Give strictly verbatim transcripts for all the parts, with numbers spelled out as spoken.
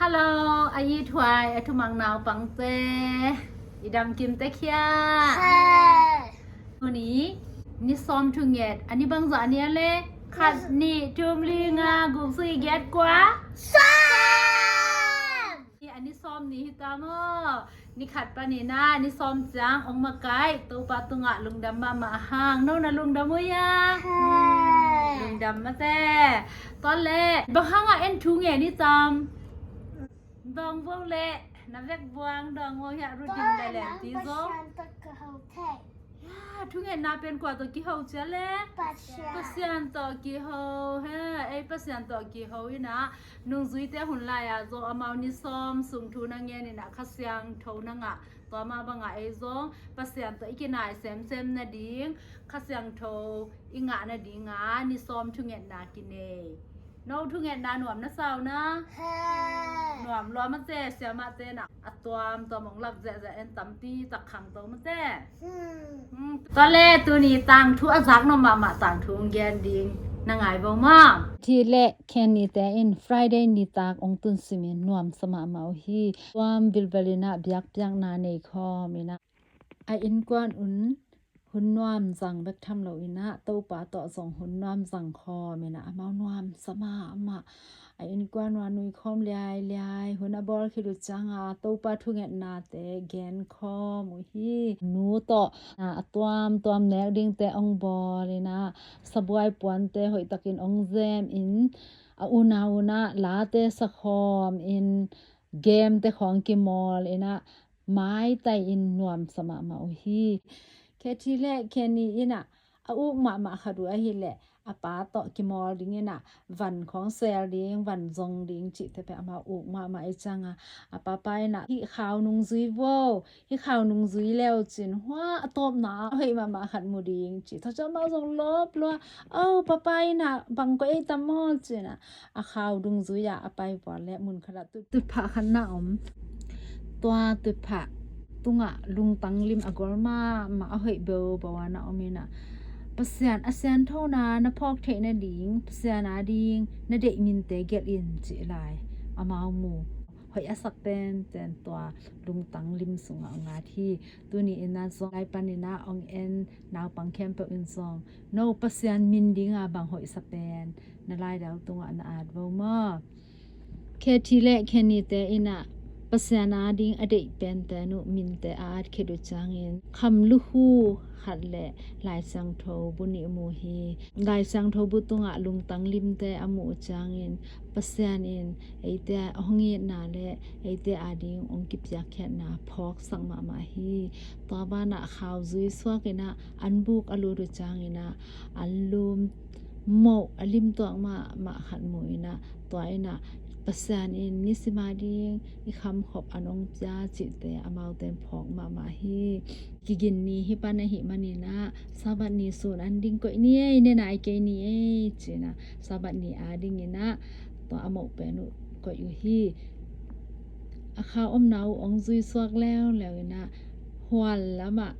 Hello, a ithuai a thumang naupangte, i damkim tek hia? Tuni ni sawm thunget, a ni bangzah ni a le? Khat, nih, thum, li, nga, guk, sagih, giat, kua, sawm. A ni sawm ni hi ta maw. Ni khat panin ah ni sawm ciang ong makaih Topa tungah lungdam mahmah hang. No na lungdam uh hia? Lungdam mate. Tua leh bang hangah en thu ngen i tam? Dawng vo leh, na vek buang dawng vo hiah, rudim leh lem ti zong. Thungetna pen kua tawh kiho cia le? Pasian tawh kiho he. Ei Pasian tawh kiho inah, nungzuite hun lai-ah zong amau ni sawm sung thu na ngen inah Kha Siangtho na ngah, tua mah bangah ei zong Pasian tawh i kinai semsem nading, Kha Siangtho i ngah nadinga ni sawm thungetna kinei. No thungetna nuam na sa uh na? Nuam lua mate, siamahte na a tuamtuam ong lak ziahziah en, tampi tak khangto mate. Tua le tuni tangthu a zak nuam mahmah tangthu ong gen ding na ngai vo maw? Thi le Kenny te in Friday nitak ong tunsimin nuamsa mahmah uh hi. Tuam vilvel inah biakpiakna nei khawm inah, a innkuan un hun nuam zang bek tham lo inah Topa tawh zong hun nuam zang khawm inah amau nuamsa mahmah. A innkuan un a nui khawm liailiai, hun a bawl khit uh cianga Topa thungetnate gen khawm uh hi. Nu tawh a tuamtuam nek dingte ong bawl inah, sabuai puante hoihtakin ong zem in, a unau unah late sa khawm in, game te khawng kimawl inah, maitai in nuamsa mahmah uh hi. Khethi le Kenny inah a uk mahmah khat uh ahileh a pa tawh kimawl ding inah van khawng sel ding, van zong ding cihte pen amau uk mahmah i cianga, a papa inah hih khau nungzui vo, hih khau nungzui leu cin hua a tawpna a hoih mahmah khat mu ding ci. Tua ciang amau zong lawp lua, o papa inah bang koih ei tam maw cinah, a khau dungzui ah a pai vual le mun khatah tutphah khat na om. Tua tutphah tungah lungtang lim a gol mahmah a hoih beubawa na om inah, Pasian a sianthona na phawk theih nading Pasian ading na deih minte gelh in cih lai amau mu. Hoih a sak penpen tua lungtang lim sungah ong at hi. Tuni inah zong lai paninah ong en naupang khempeuh in zong no Pasian min dinga bang hoihsa pen na laidal tungah na at vo maw? Khethi le Kenny te inah Pasian ading a deih pente nu minte a at khit uh ciangin Kham Lu Hu khat le Lai Siangtho bu nih mu hi. Lai Siangtho bu tungah lungtang limte a muh uh ciangin Pasian in eite a hong itna le eite ading hong kipiakkhiatna phawksak mahmah hi. Tua banah khau zui suak inah an buk a lut uh ciang inah an lum moh a limtuak mahmah khat mu inah, tua inah Pasian in nisim ading i khamkhop an hong pia cihte amaute in phawk mahmah hi. Kigin ni hi pan ahih maninah Sabbath ni sun an ding koih ni ei, ne nai kei ni ei cinah Sabbath ni ading inah tua a moh pen uh koih uh hi. A khau omna uh hong zui suak leuleu inah huan lamah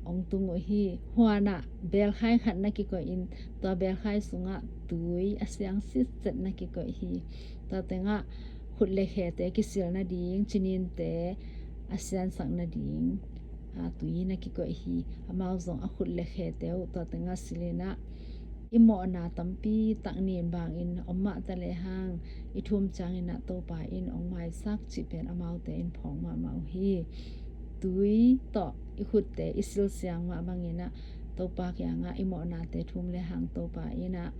hong tung uh hi. Huanah belkhai khat na kikoih in, tua belkhai sungah tui a siang sitset na kikoih hi. Tua tengah khut le khete kisil nading, cininte a siansak nading a tui na kikoih hi. Amau zong a khut le khete uh tua tengah sil inah i mawhna tampi tak nin bangin om mah ta lehang i thum ciang inah Topa in hong maisak cih pen amaute in phawk mahmah uh hi. Tui tawh i khutte i silsiang mah bang inah Topa kiangah i mawhnate thum lehang Topa inah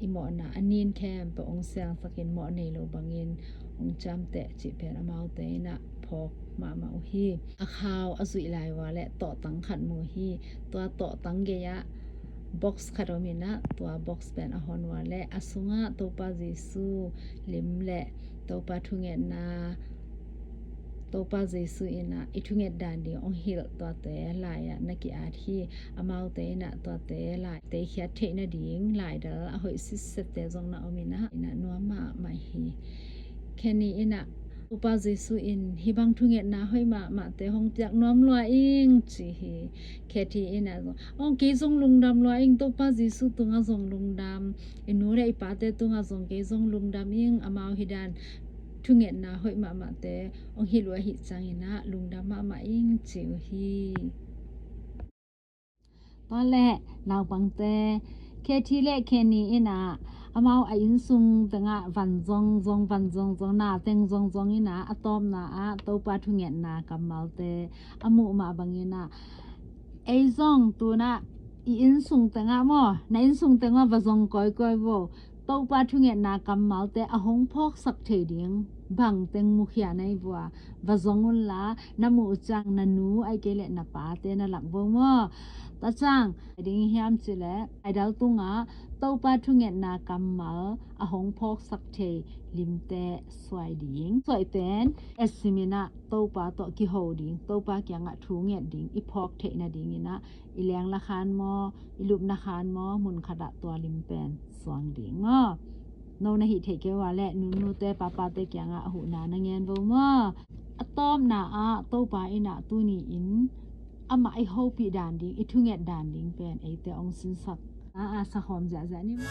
i mawhna a nin khempeuh hong siangsakin mawh nei lo bangin hong ciamteh cih pen amaute inah phawk mahmah uh hi. A khau a zuih lai ua le tawhtang khat mu hi. Tua tawhtang gei-ah box khat om inah tua box pen a hon ua le a sungah Topa Jesu lim le Topa thungetna, Topa Jesu inah i thunget dan ding hong hilh tuate lai-ah na ki-at hi. Amaute inah tuate lai teikhiat theih nading laidal a hoih sitsette zong na om inah, inah nuam mahmah hi. Kenny inah Topa Jesu in hih bang thungetna hoih mahmahte hong piak nuam lua ing ci hi. Khethi inah zong, ong kei zong lungdam lua ing, Topa Jesu tungah zong lungdam, i nu le i pate tungah zong kei zong lungdam ing, amau hih dan thungetna hoih mahmahte hong hilh uh ahih ciangin ah lungdam mahmah ing ci uh hi. Tua leh naupangte, Katie leh Kenny in ah amau a innsung tengah van zong zong, van zong zong, na teng zong zong in ah a tawpna ah Topa thungetna kammalte a muh mah bangin ah ei zong tu-in ah i innsung tengah maw, na innsung tengah va zong kawikawi vo. Topa thungetna kammalte a hong phawksak thei ding bang teng mukhia na hi vo a, va zong unla, na muh uh ciang na nu ahih kei leh na pate na lak vo maw. Tua ciang ding hiam cih leh, idol tungah Topa thungetna kammal a hong phawksak thei limte suai ding. Suaiten, et simin ah Topa tawh kiho ding, Topa kiangah thu nget ding, i phawk theih nadingin ah i lengla khan maw, i lupna khan maw, mun khatah tua lim pen suang ding maw. No na hih theih kei uh a leh, nunute papate kiangah a huhna na ngen vo maw. A tawpna ah Topa in ah tuni-in amah i hopih dan ding, i thunget dan ding pen eite hong sinsak a, a sakhawm ziahziah ni maw.